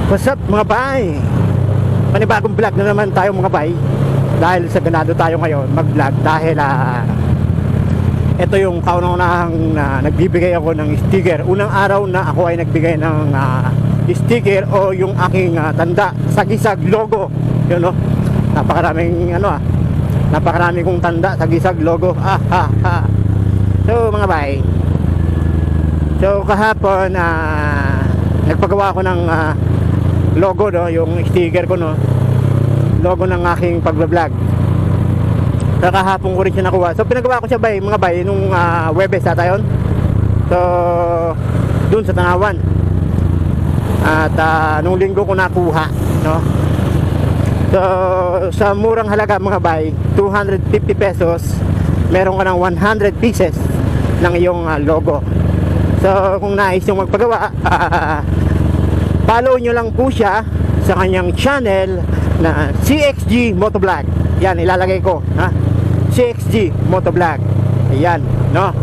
What's up mga bay? Panibagong vlog na naman tayo mga bay. Dahil sa ganado tayo ngayon mag-vlog. Dahil ito yung kauna-unahang nagbibigay ako ng sticker. Unang araw na ako ay nagbigay ng sticker o yung aking tanda sa Gisag logo. Yun no? Napakaraming napakaraming kong tanda sa Gisag logo. So mga bay, so kahapon nagpagawa ko ng logo, no, yung sticker ko, no, logo ng aking pagbablog. So kahapon ko rin siya nakuha. So pinagawa ko siya bay, mga bay, nung Webes ata yun. So dun sa Tanawan. At nung linggo ko nakuha, no. So sa murang halaga mga bay, 250 pesos, meron ka ng 100 pieces ng iyong logo. So kung nais yung magpagawa, follow nyo lang po siya sa kanyang channel na CXG Motovlog. Yan, ilalagay ko, ha? CXG Motovlog. Ayan, no?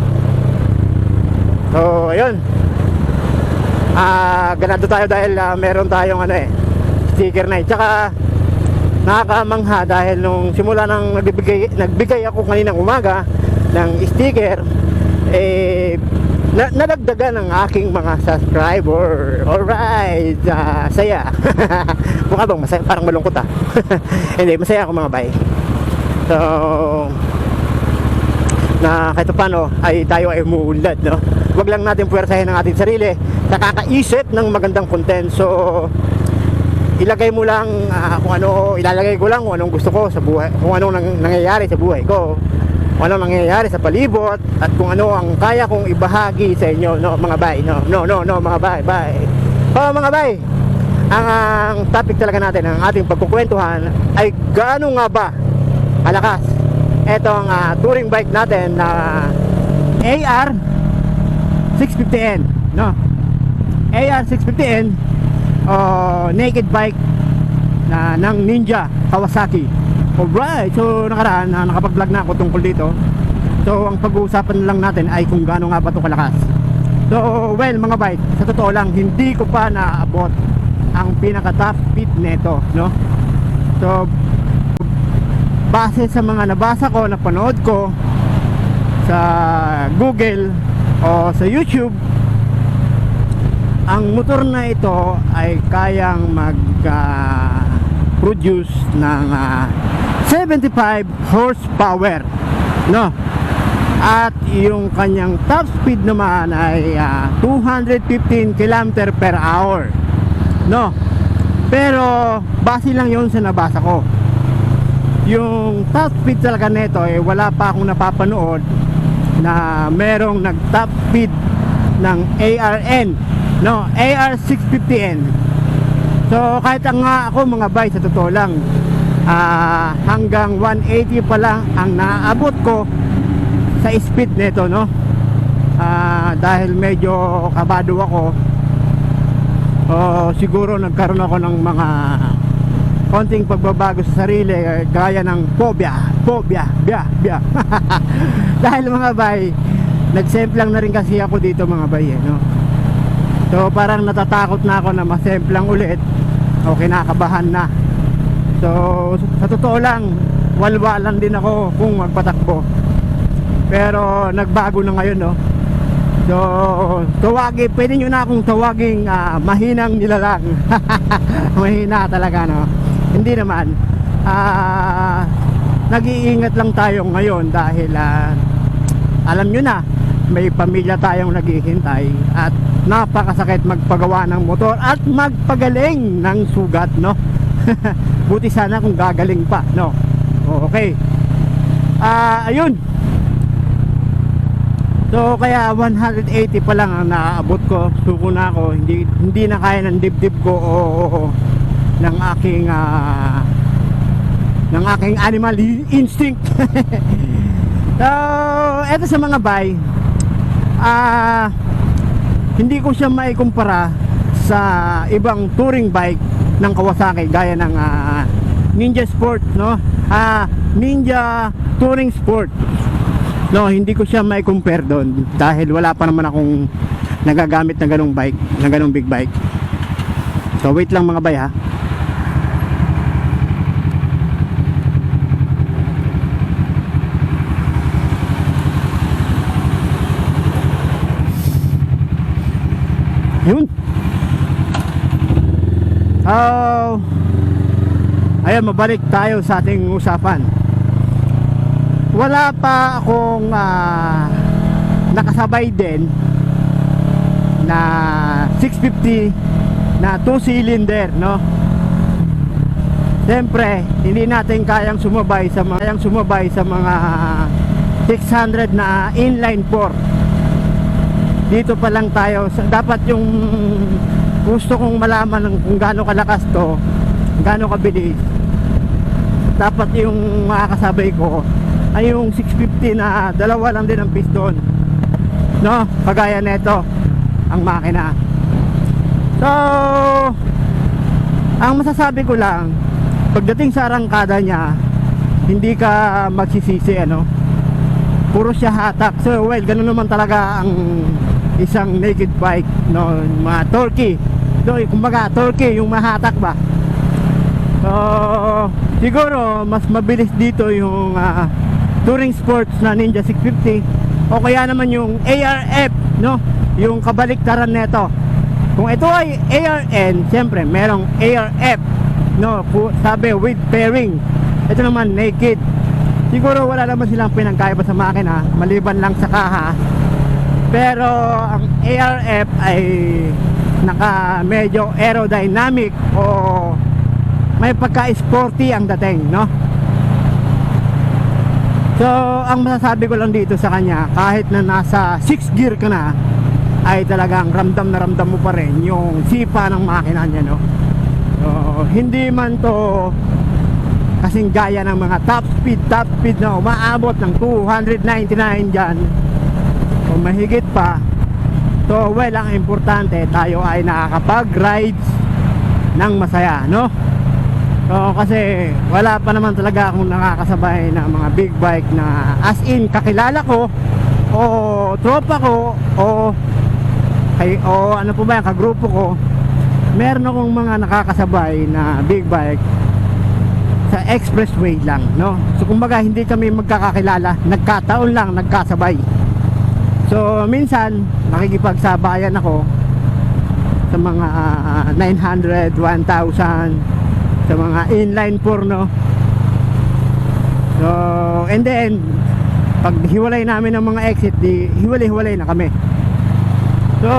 So, ayun. Ganado tayo dahil meron tayong sticker na. Tsaka nakakamangha dahil nung simula nang nagbigay ako kaninang umaga ng sticker, nadagdagan ng aking mga subscriber. Alright, saya. Mukha bang masaya? Parang malungkot Hindi, masaya ako mga bay. So na kahit paano ay tayo ay umuunlad, no? Huwag lang natin puwersahin ang ating sarili sa kakaisip ng magandang content. So ilagay mo lang kung ano, ilalagay ko lang kung anong gusto ko sa buhay, kung anong nangyayari sa buhay ko, kung anong nangyayari sa palibot, at kung ano ang kaya kong ibahagi sa inyo, no mga bay, no mga bay. Mga bay, ang topic talaga natin, ang ating pagkukwentuhan ay gaano nga ba kalakas etong touring bike natin na AR 650N, no? AR 650N naked bike ng Ninja Kawasaki. Alright, so nakaraan nakapag-vlog na ako tungkol dito. So ang pag-uusapan lang natin ay kung gaano nga ba ito kalakas. So well mga bike, sa totoo lang hindi ko pa naabot ang pinaka top speed nito, no? So base sa mga nabasa ko, napanood ko sa Google o sa YouTube, ang motor na ito ay kayang mag-produce ng 75 horsepower, no? At yung kanyang top speed naman ay 215 km per hour, no? Pero base lang yun sa nabasa ko. Yung top speed talaga nito wala pa akong napapanood na merong nag top speed ng ARN, no, AR 650N. So kahit nga ako mga bay, sa totoo lang, hanggang 180 pa lang ang naaabot ko sa speed nito, no. Dahil medyo kabado ako, siguro nagkaroon ako ng mga konting pagbabago sa sarili, gaya ng phobia. Dahil mga bay, nagsemplang na rin kasi ako dito mga bay, no. So parang natatakot na ako na masemplang ulit o kinakabahan na. So sa totoo lang, walwalan din ako kung magpatakbo. Pero nagbago na ngayon, no. So pwede nyo na akong tawaging mahinang nilalang. Mahina talaga, no. Hindi naman, nag-iingat lang tayo ngayon dahil alam nyo na, may pamilya tayong naghihintay at napakasakit magpagawa ng motor at magpagaling ng sugat, no. Buti sana kung gagaling pa, no. Okay, ayun. So kaya 180 pa lang ang naaabot ko. Suko na ako, hindi na kaya ng dibdib ko o ng aking animal instinct. So eto sa mga bay, hindi ko siya maikumpara sa ibang touring bike ng Kawasaki gaya ng Ninja Sport, no? Ninja Touring Sport, no, hindi ko siya mai-compare doon dahil wala pa naman akong nagagamit ng ganong bike, ng ganong big bike. So wait lang mga bay ha. Yun. Ayan, mabalik tayo sa ating usapan. Wala pa akong nakasabay din na 650 na 2-cylinder, no? Siyempre, hindi natin kayang sumabay sa mga 600 na inline 4. Dito pa lang tayo. Dapat yung gusto kong malaman kung gaano kalakas to, gaano kabilis, dapat yung makakasabay ko ay yung 650 na dalawa lang din ang piston, no? Kagaya neto ang makina. So ang masasabi ko lang, pagdating sa arangkada niya, hindi ka magsisisi, ano? Puro siya hatak. So well, ganun naman talaga ang isang naked bike, no? Mga torque, so kumbaga torque yung mahatak ba. So siguro mas mabilis dito yung Touring Sports na Ninja 650, o kaya naman yung ARF, no? Yung kabaliktaran neto. Kung ito ay ARN, siyempre merong ARF, no? Sabi with pairing. Ito naman naked. Siguro wala naman silang pinagkaiba sa makina, maliban lang sa kaha. Pero ang ARF ay naka medyo aerodynamic o may pagka-sporty ang dating, no? So ang masasabi ko lang dito sa kanya, kahit na nasa 6 gear ka na, ay talagang ramdam na ramdam mo pa rin yung sipa ng makina niya, no? So hindi man to kasing gaya ng mga top speed na umaabot ng 299 dyan o mahigit pa. So well, ang importante, tayo ay nakakapag-rides ng masaya, no? So kasi wala pa naman talaga akong nakakasabay na mga big bike na as in kakilala ko o tropa ko o ano po ba yan, kagrupo ko. Meron akong mga nakakasabay na big bike sa expressway lang, no? So kumbaga hindi kami magkakakilala, nagkataon lang nagkasabay. So minsan nakikipagsabayan ako sa mga 900, 1,000 sa mga inline 4, no? So and then pag hiwalay namin ng mga exit, di hiwalay na kami. So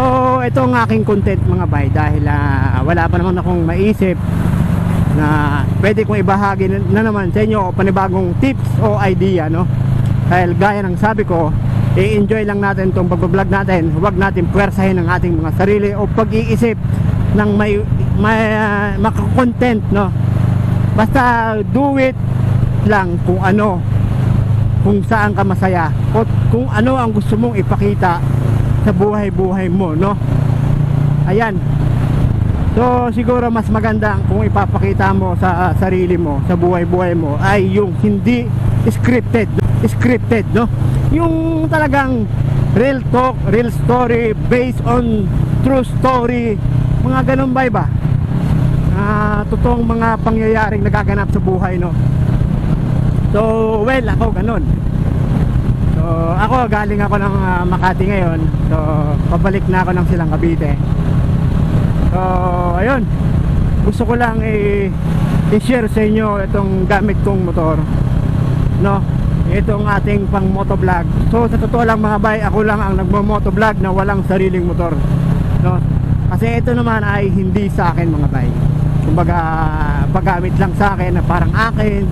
ito ang aking content mga bay, dahil wala pa naman akong maisip na pwede kong ibahagi na naman sa inyo, panibagong tips o idea, no? Dahil gaya ng sabi ko, i-enjoy lang natin itong pag-vlog natin. Huwag natin puwersahin ang ating mga sarili o pag-iisip ng may makakontent, no? Basta do it lang kung saan ka masaya o kung ano ang gusto mong ipakita sa buhay-buhay mo, no? Ayan. So siguro mas maganda kung ipapakita mo sa sarili mo, sa buhay-buhay mo, ay yung hindi scripted, no? Yung talagang real talk, real story based on true story, mga ganun ba? Totoong mga pangyayaring nagaganap sa buhay, no? So well, ako ganun. So ako galing ako ng Makati ngayon. So pabalik na ako ng Silang Cavite. So ayun, gusto ko lang i-share sa inyo itong gamit kong motor, no? Itong ating pang motovlog. So sa totoo lang mga bay, ako lang ang nagmo-motovlog na walang sariling motor, no? Kasi ito naman ay hindi sa akin mga bay. Kumbaga paggamit lang sa akin na parang akin,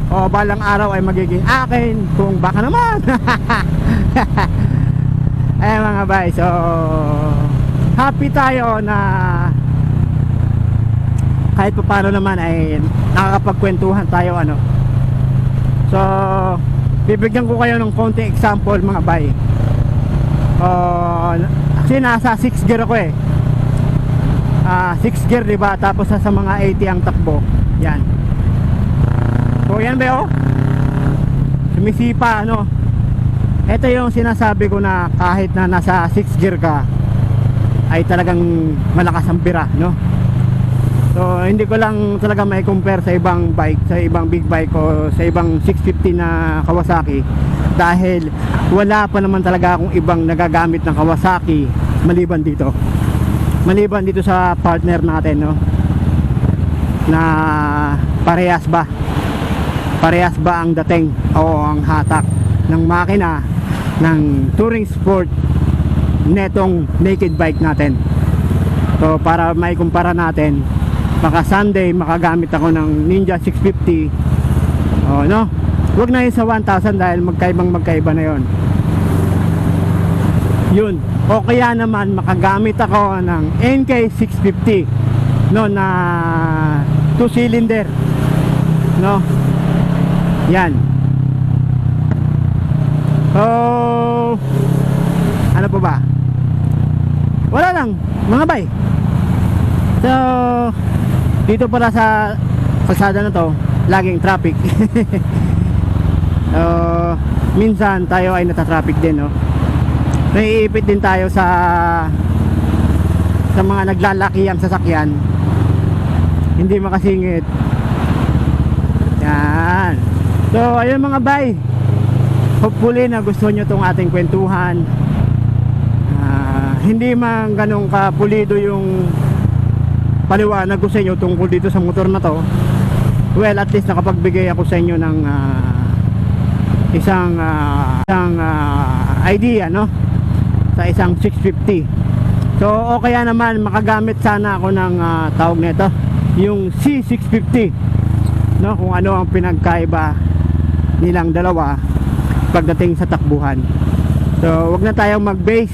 o balang araw ay magiging akin kung baka naman. Ay mga bay, so happy tayo na kahit pa paano naman ay nakakapagkwentuhan tayo, ano? So bibigyan ko kayo ng konting example mga bay. Kasi nasa 6 gear ako 6 gear, diba? Tapos sa mga 80 ang takbo. Yan. So yan ba, sumisipa, ano? Ito yung sinasabi ko na kahit na nasa 6 gear ka, ay talagang malakas ang bira, no? So hindi ko lang talaga may compare sa ibang bike, sa ibang big bike o sa ibang 650 na Kawasaki, dahil wala pa naman talaga akong ibang nagagamit ng Kawasaki maliban dito. Maliban dito sa partner natin, no, na parehas ba ang dating o ang hatak ng makina ng touring sport netong naked bike natin. So para may kumpara natin, baka Sunday makagamit ako ng Ninja 650, no, wag na yun sa 1,000 dahil magkaiba na yon. Yun, o kaya naman makagamit ako ng NK 650, no, na 2 cylinder, no, yan. So ano pa ba, wala lang mga bay. So dito pala sa kalsada na to, laging traffic. Minsan tayo ay natatraffic din, no. Naiipit din tayo sa mga naglalakihang sasakyan, hindi makasingit. Yan. So ayun mga bay, hopefully na gusto nyo tong ating kwentuhan. Hindi man ganun kapulido yung paliwanag ko sa inyo tungkol dito sa motor na to. Well, at least nakapagbigay ako sa inyo ng isang idea, no, sa isang 650. So o kaya naman makagamit sana ako ng tawag nito, yung C650, no, kung ano ang pinagkaiba nilang dalawa pagdating sa takbuhan. So wag na tayong mag-base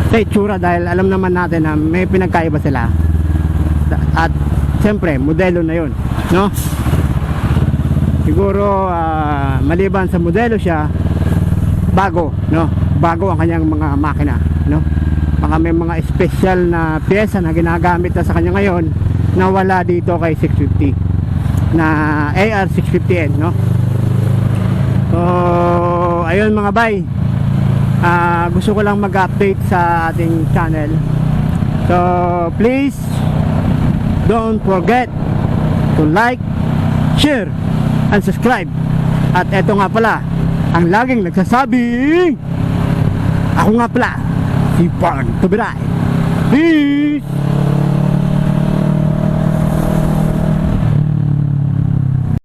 sa itsura dahil alam naman natin na may pinagkaiba sila. At siyempre modelo na yun, no. Siguro maliban sa modelo siya, bago, no, bago ang kanyang mga makina, no. Baka may mga special na pyesa na ginagamit na sa kanya ngayon na wala dito kay 650 na AR 650N, no. So ayun mga bay, gusto ko lang mag-update sa ating channel. So please don't forget to like, share, and subscribe. At eto nga pala ang laging nagsasabing, ako nga pala si Born to be Right. Peace!